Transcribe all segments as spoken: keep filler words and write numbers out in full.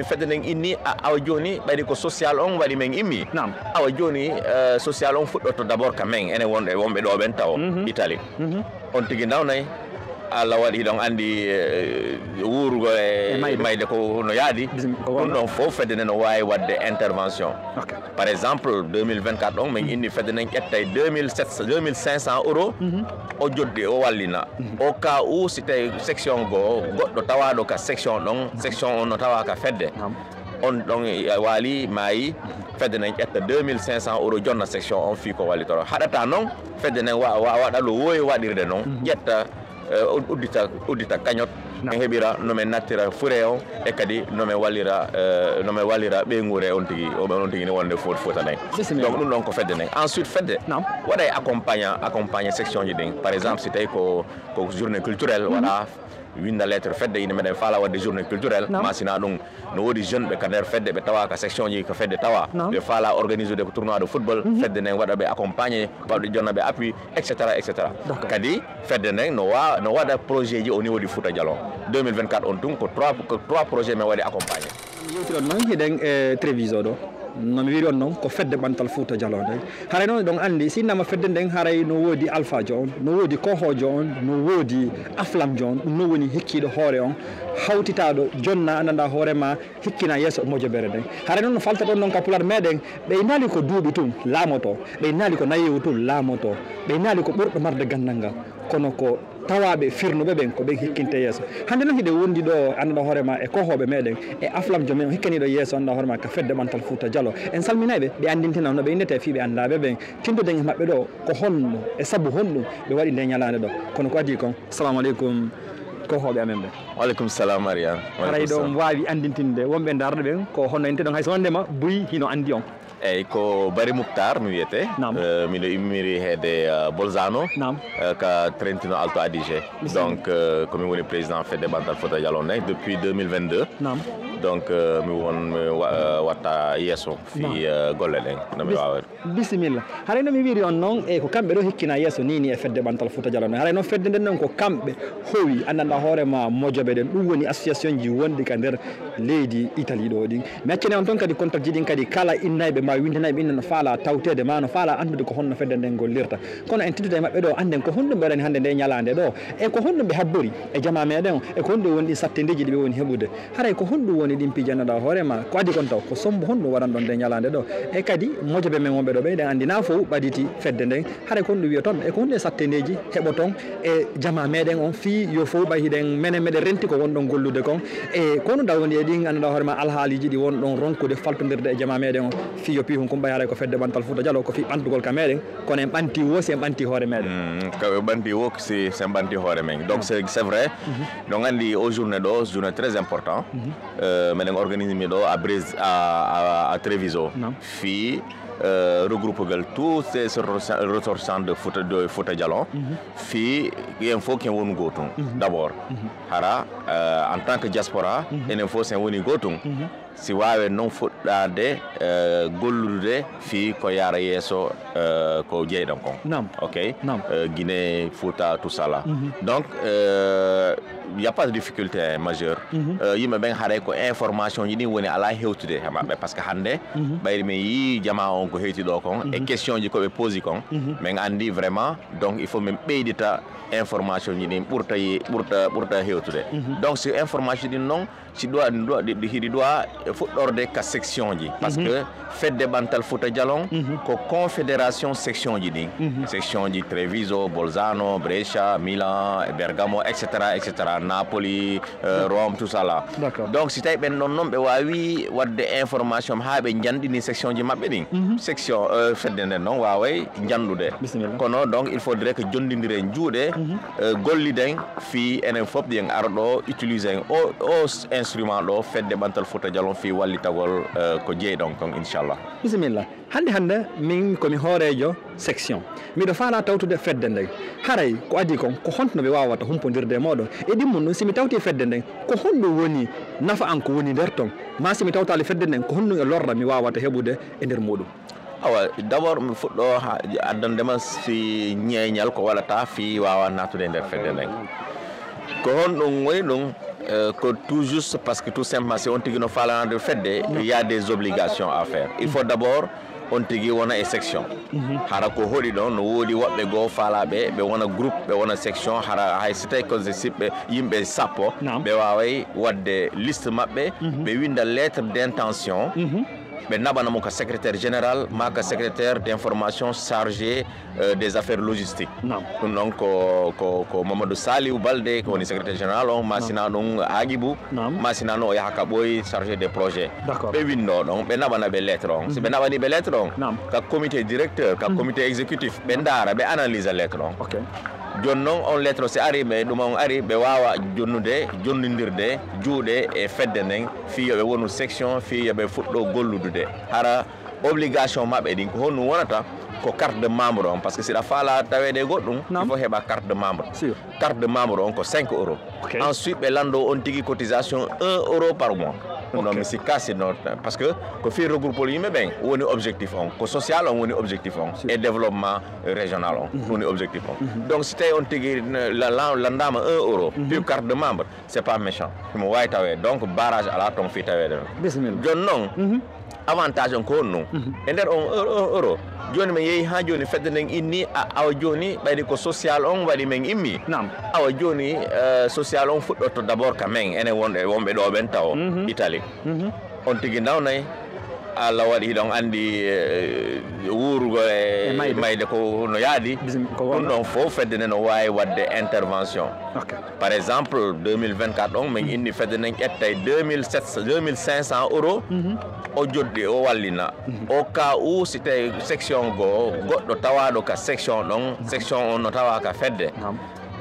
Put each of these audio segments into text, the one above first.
Fedde nden inni, a- awa jooni ɓayri ko social on waɗi men immi. Naam. Awa jooni, eh, social on fuɗɗoto d'abord ka men, enen wonɓe, wonɓe ɗo ɓen tawo, mhm, Italie. Mhm. On tigi nawnay, Allah waɗi hiɗon anndi, eh, wuurugol e, e mayde, mayde ko no yaadi. Bisim-, ko ɗum wonno ɗon fof fedde nden no waawi waɗde intervention. Ok. Par exemple, deux mille vingt-quatre ɗon, min, mhm, inni fedde nden ƴettay deux mille sept cents, deux mille cinq cents euros, mhm, o joddi, o wallina. Mhm. Au cas où, si tawi section goo, goɗɗo tawaaɗo ka section ɗon, section on no tawaa ka fedde. Naam. On ɗon, eh, waali, maayi, fedde nden ƴetta deux mille cinq cents euros jonna section on fii ko wallitoro. Haɗata noon, fedde nden wa-, wa-, waɗa no woowi waɗirde noon, mhm, ƴetta, eh, ud-, uddita, uddita cagnotte, naam, en heɓira no men nattira fure on, e kadi no men wallira, eh, no men wallira ɓeynguure on tigi, o, on tigi ne wonde Fuuta, Fuuta nden. Bisimilla. Donc ɗum ɗon ko fedde nden. Ensuite fedde, naam, waɗay accompagner, accompagner section ji ɗin. Par exemple, si tawi ko, ko journée culturelle, mhm, waɗa, winda lettre fedde, ina meɗen faala waɗde journée culturelle, naam, ma sina ɗum no woodi jeune ɓe ka nder fedde, ɓe tawa ka section ji ko fedde tawa, naam, ɓe faala organiser de ko tournoi de football, mhm, fedde nden waɗa ɓe accompagner, waɗa ɓe jonna ɓe appui, et cetera, et cetera. D'accord. Kadi fedde nden no wa-, no waɗa projet ji au niveau du Fouta Djallon. Deux mille vingt-quatre on tun ko trois, ko trois projets men waɗi accompagner. Mi yewtiri on noon hiɗen e Treviso ɗo. No mi wiiri on noon, ko fedde ɓantal Fuuta Jaloo nden. Haray noon eɗon anndi, si innama fedde nden, haray no woodi alfaajo on, no woodi koohoojo on, no woodi aflamjo on, ɗum noon woni hikkiiɗo hoore on, hawtitaaɗo, jonna, anndanɗaa hoore ma, hikkina yeeso mojobere nden. Haray noon no falta ɗon noon ka Pulaar meɗen, ɓe innaali ko duuɓi tun laamoto, ɓe innaali ko nayewu tun laamoto, ɓe innaali ko ɓurɗo marde ganndal ngal, kono ko tawaaɓe firnuɓe ɓen, ko ɓen hikkinte yeeso. Hannde noon hiɗen wondi ɗo, annduɗo hoore ma, e koohooɓe meɗen, e aflamjo men o hikkaniiɗo yeeso, annduɗo hoore ma, ka fedde ɓantal Fuuta Jaloo. En salminay ɓe, ɓe anndintina no ɓe innetee fii ɓe anndaa ɓe ɓen. Tindoɗen e maɓɓe ɗo, ko honno, e sabu honɗum ɓe waɗi nde ñalaande ɗo. Kono ko adii kon, salamu aleykum, koohooɓe amen ɓe. Waaleykum salam, Mariam. Haray ɗo waawi anndintinde wonɓe ndaarɗo ɓen, ko honno innete ɗon, hay so wonde ma buy hino anndi on. Eyyi, ko Bari Muktar mi wiyete. Naam. Eh, miɗo immiri heede, eh, Bolzano. Naam. Eh, ka Trentino Alto Adige. Bisimilla. Donc, eh, ko min woni président fedde ɓantal Fuuta Jaloo nden depuis deux mille vingt-deux. Naam. Donc, eh, mi won, mi wa-, eh, watta yeeso fii, naam, eh, golle ɗen, no mi bis-, waawata. Bisimilla. Haray no mi wiiri on noon, e ko kamɓe ɗo hikkina yeeso ni ni e fedde ɓantal Fuuta Jaloo nden. Haray noon fedde nden noon ko kamɓe howi, anndanɗaa hoore ma mojobe ɗen. Ɗum woni association ji wonɗi ka nder leydi Italie ɗo ɗin. Mi accani on toon kadi kontakji ɗin kadi, kala innayɓe ma winndinayɓe ɓe no faala tawteede ma no faala anndude ko honno fedde nden gollirta. Kono en tintoto e maɓɓe ɗo, annden ko honɗum ɓe waɗani hannde nde ñalaande ɗo, e ko honɗum ɓe habbori e jamaa meɗen o, e ko honɗum woni ɗin sattendeeji ɗi ɓe woni heɓude. Haray ko honɗum woni ɗin piiji, anndanɗaa hoore ma, ko adii kon taw, ko sombu honɗum waɗanɗon nde ñalaande ɗo? E kadi mojobe men wonɓe ɗo ɓe, eɗen anndi na fow ɓaditi fedde nden. Haray ko honɗum wiyoton, e ko honɗum e sattendeeji heɓoton e jamaa meɗen on fii yo fow ɓay hiɗen menen meɗen renti ko wonɗon gollude kon? E ko honɗum taw woni e ɗin, anndanɗaa hoore ma, alhaaliiji ɗi wonɗon ronkude faltondirde e jamaa meɗen on fii yo piihun kun ɓay haray ko fedde ɓantal Fuuta Jaloo, ko fii ɓantugol ka meɗen, kono en ɓanti woo si en ɓanti hoore meɗen? Mm, ko ɓe ɓanti woo si, si en ɓanti hoore men. Donc, c'est, c'est vrai. Mhm. Ɗon anndi o journée ɗo, journée très important. Mhm. Euh, meɗen organise mi ɗo à Brés-, à, à, à Treviso. Naam. Fii, euh, regroupugol tous ces ressortissants, ressortissants de Fouta, de Fouta Djalon. Mhm. Fii, en fof ken wonu gootum, mhm, d'abord. Mhm. Hara, euh, en tant que diaspora, mhm, enen fof sen woni gootum. Mhm. Si waawen noon fuɗɗaade, eh, gollude fii ko yaara yeeso, eh, ko jeyɗon kon. Naam. Ok? Naam. Eh, Guinée, Fouta, tout ça là. Mhm. Donc, eh, y a pas de difficulté majeure. Mhm. Eh, yimɓe ɓen haray ko information ji ɗin woni alaa hewtude e maɓɓe. Parce que hannde, mhm, ɓayri min yii jamaa on ko hewti ɗo kon, e, mhm, question ji ko ɓe posi kon, mhm, min anndi vraiment, donc il faut min ɓeydita information ji ɗin ɓurta ye-, ɓurta, ɓurta hewtude. Mhm. Donc, si information ɗin noon, si ɗo, ɗo, ɗi, ɗi, hiɗi ɗo fuɗɗorde ka section ji. Parce, mhm, que fedde ɓantal Fouta Djalon, mhm, ko confédération section ji ɗin. Mhm. Section ji Treviso, Bolzano, Brescia, Milan, Bergamo, et cetera, et cetera, Napoli, euh, Rome, tout ça là. D'accord. Donc, si tawi ɓen ɗon noon ɓe waawi waɗde information haa ɓe njanɗini section ji maɓɓe ɗin. Mhm. Section, euh, fedde nden noon waaway njanɗude. Bisimilla. Kono donc, il faudrait que jonndindiren juuɗe, mhm, euh, golliden fii enen fof ɗi en ara ɗo, utiliser en o, o s-, instrument ɗo, fedde ɓantal Fouta Djalon fii wallitagol, euh, ko jeyɗon kon, inchallah. Bisimilla. Hannde hannde, min ko mi hooreejo section. Miɗo faalaa tawtude fedde nden. Haray ko adii kon, ko honto no ɓe waawata humpondirde e mooɗon? E ɗimmun ɗum, si mi tawtii fedde nden, ko honɗum woni nafa an ko woni nder ton? Maa si mi tawtaali fedde nden, ko honɗum e lorra mi waawata heɓude e nder muuɗum? Awa, d'abord, mi fuɗɗo ha, addande ma si ñeeñal ko waɗata fii waawa naatude e nder fedde nden. Ko honɗum woni ɗum? Euh, ko tout juste, parce que tout simplement, si on tigi no faalanaade fedde, il y a des obligations à faire. Il faut d'abord on tigi wona e section. Hara ko hoɗi ɗon, no woodi woɓɓe goo faalaaɓe ɓe wona groupe, ɓe wona section. Hara hay si tawi ko si ɓe yimɓe sappo, ɓe waaway waɗde liste maɓɓe, ɓe winda lettre d'intention, ɓe naɓana mo ka secrétaire général ma ka secrétaire d'information chargé, euh, des affaires logistiques. Ɗum ɗon ko, ko, ko Mamadou Saliou Baldé, ko woni secrétaire général on, ma sina ɗum Agibou, ma sina no o yaha ka ɓooyi chargé des projets. Ɓe winndo ɗon, ɓe naɓana ɓe lettre on. Si ɓe naɓani ɓe lettre on, ka comité directeur, ka comité exécutif, ɓe ndaara, ɓe analysa lettre on. Jooni noon, on lettre, si ari ɓe, ɗum on ari, ɓe waawa jonnude, jonnondirde juuɗe e fedde nden, fii yo ɓe wonu section, fii yo ɓe fuɗɗo golludude. Hara obligation maɓɓe ɗin, ko honɗum wonata? Ko carte de membre on, parce que si ɗa faala taweede e goɗɗum, il faut heɓa carte de membre. Carte de membre on ko cinq euros. Ensuite, ɓe lanndo on tigi cotisation un euro par mois. Ɗum ɗon mi sikka si no, parce que ko fii regroupol yimɓe ɓen woni objectif on, ko social on woni objectif on, e développement régional on woni objectif on. Donc, si tawi on tigi, la, la, lanndaama un euro, puis carte de membre, c'est pas méchant. Himo waawi taweede. Donc, barrage alaa toon fii taweede ɗon. Bisimilla. Jooni noon, avantage on ko honɗum? E nder on euro, on euro, jooni men yehi haa jooni fedde nden inni, a-, awa jooni ɓayri ko social on waɗi men immi. Awa jooni, euh, social on fuɗɗoto d'abord ka men, enen wonɓe, wonɓe ɗo ɓen tawo, Italie. On tigi nawnay, Allah waɗi hiɗon anndi, eh, wuurugol e mayde ko no yaadi. Ɗum ɗon fof fedde nden no waawi waɗde intervention. Par exemple, deux mille vingt-quatre on, min inni fedde nden ƴettay deux mille sept cents, deux mille cinq cents euros, o joɗɗi, o wallina. Au cas où, si tawi section goo, goɗɗo tawaaɗo ka section ɗon, section on no tawa ka fedde.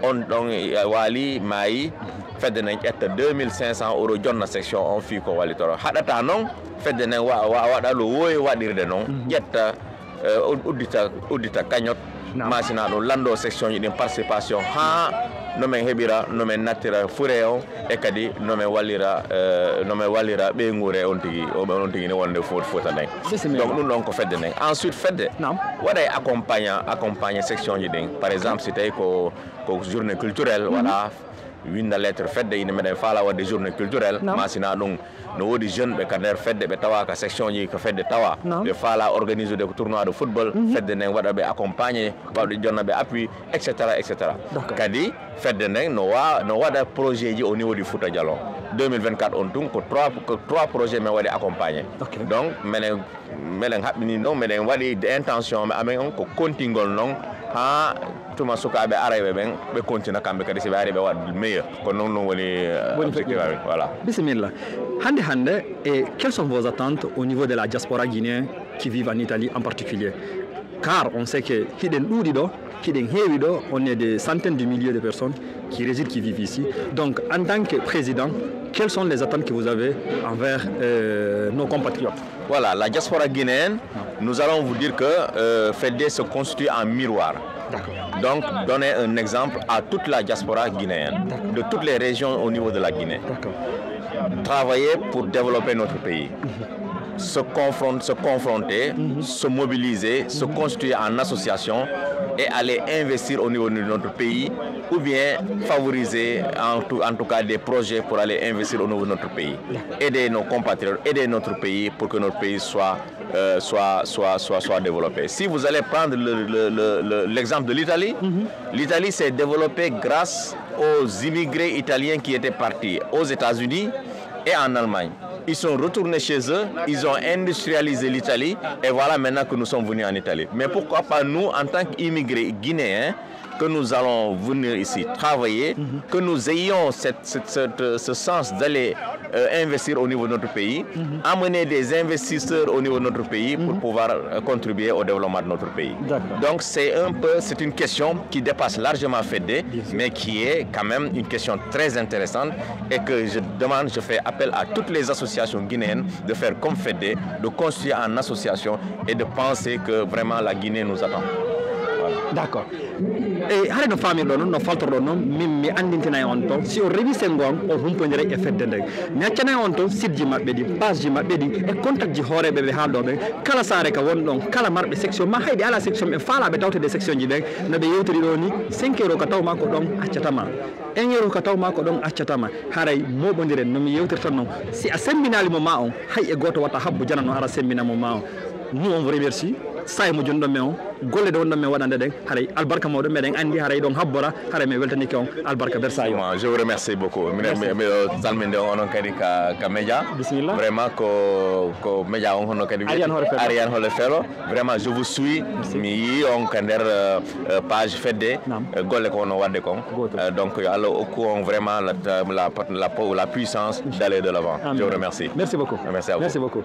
On ɗon, eh, waali, maayi, fedde nden ƴetta deux mille cinq cents euros jonna section on fii ko wallitoro. Haɗata noon, fedde nden wa-, wa-, waɗa no woowi waɗirde noon, ƴetta, eh, ud-, uddita, uddita cagnotte, ma sina ɗum lanndo section ji ɗin participation haa no men heɓira, no men nattira fure on, e kadi no men wallira, eh, no men wallira ɓeynguure on tigi, o, on tigi ne wonde Fou-, Fouta nden. Donc ɗum ɗon ko fedde nden. Ensuite fedde waɗay accompagner, accompagner section ji ɗin. Par exemple, si tawi ko, ko journée culturelle, voilà, winda lettre fedde, ina meɗen faala waɗde journée culturelle, ma sina ɗum no woodi jeune ɓe ka nder fedde, ɓe tawa ka section ji ko fedde tawa, ɓe faala organiser de ko tournoi de football, fedde nden waɗa ɓe accompagner, waɗa jonna ɓe appui, et cetera, et cetera. Kadi fedde nden no wa-, no waɗa projet ji au niveau du Fouta Djallon. Deux mille vingt-quatre on tun ko trois, ko trois projets men waɗi accompagné. Donc menen, meɗen haɓɓini ɗon, meɗen waɗi intention amen on ko kontingol non haa tuma sukaaɓe arayɓe ɓen, ɓe kontina kamɓe kadi, si ɓe ari ɓe waɗa meilleur. Ko non non woni, euh, woni objectif amen. Voilà. Bisimilla. Hannde hannde, et quelles sont vos attentes au niveau de la diaspora guinéenne qui vivent en Italie en particulier? Car on sait que hiɗen ɗuuɗi ɗo, hiɗen heewi ɗo, on est des centaines de milliers de personnes qui résident, qui vivent ici. Donc, en tant que président, quelles sont les attentes que vous avez envers, euh, nos compatriotes? Voilà, la diaspora guinéenne, nous allons vous dire que, euh, Fedde se constitue en miroir. Donc, donner un exemple à toute la diaspora guinéenne, de toutes les régions au niveau de la Guinée. Travailler pour développer notre pays. Se confron-, se confronter, se mobiliser, se constituer en association et aller investir au niveau de notre pays, ou bien favoriser en tout, en tout cas des projets pour aller investir au niveau de notre pays. Aider nos compatriotes, aider notre pays pour que notre pays soit, euh, soit, soit, soit, soit développé. Si vous allez prendre le, le, le, le, l'exemple de l'Italie, l'Italie s'est développée grâce aux immigrés italiens qui étaient partis aux États-Unis et en Allemagne. Ils sont retournés chez eux, ils ont industrialisé l'Italie, et voilà maintenant que nous sommes venus en Italie. Mais pourquoi pas nous, en tant qu'immigrés guinéens, que nous allons venir ici travailler, que nous ayons cette, cette, cette, ce sens d'aller, euh, investir au niveau de notre pays, amener des investisseurs au niveau de notre pays pour pouvoir, euh, contribuer au développement de notre pays. Donc c'est un peu, c'est une question qui dépasse largement Fedde, mais qui est quand même une question très intéressante et que je demande, je fais appel à toutes les associations guinéennes de faire comme Fedde, de construire en association et de penser que vraiment la Guinée nous attend. D'accord. E hare no faamirɗon noon, no faltorɗon noon, min mi anndintinay on toon, si on rewi senngo am, on humpondira e fedde nden. Mi accanay on toon site ji maɓɓe ɗin, page ji maɓɓe ɗin, e contact ji hooreeɓe ɓe haalɗo ɓen. Kala saare ka won ɗon, kala marɓe section, ma hayɓe ala section, ɓe faalaaɓe tawtede section ji ɓen, no ɓe yewtiri ɗo ni, cinq euros ka taw ma ko ɗon accata ma. Un euro ka taw ma ko ɗon accata ma. Haray mooɓondiren no mi yewtirta noon. Si a semmbinaali mo ma on, hay e gooto wata habbo jana no ara semmbina mo ma on. Nous on vous remercie. Saay mo jonɗon men on, golle ɗe wonɗon men waɗande ɗen, haray albarka mawɗo meɗen anndi, haray ɗon habbora, haray mi weltanike on, albarka bersayo. Vraiment, je vous remercie beaucoup. Mine Merci. Miɗo salminde onon kadi ka, ka média. Bismillah. Vraiment ko, ko média on hono kadi Ariane Hole Felo. Ariane Hole Felo. Vraiment, je vous suis. Mi yii on ka nder euh, euh, page fedde. Naam. Euh, golle ko wono wadde kon. Gooto. Euh, donc yo Allah okku on vraiment la, la, la, la puissance d'aller de l'avant. Amin. Je vous remercie. Merci beaucoup. Merci à vous. Merci beaucoup.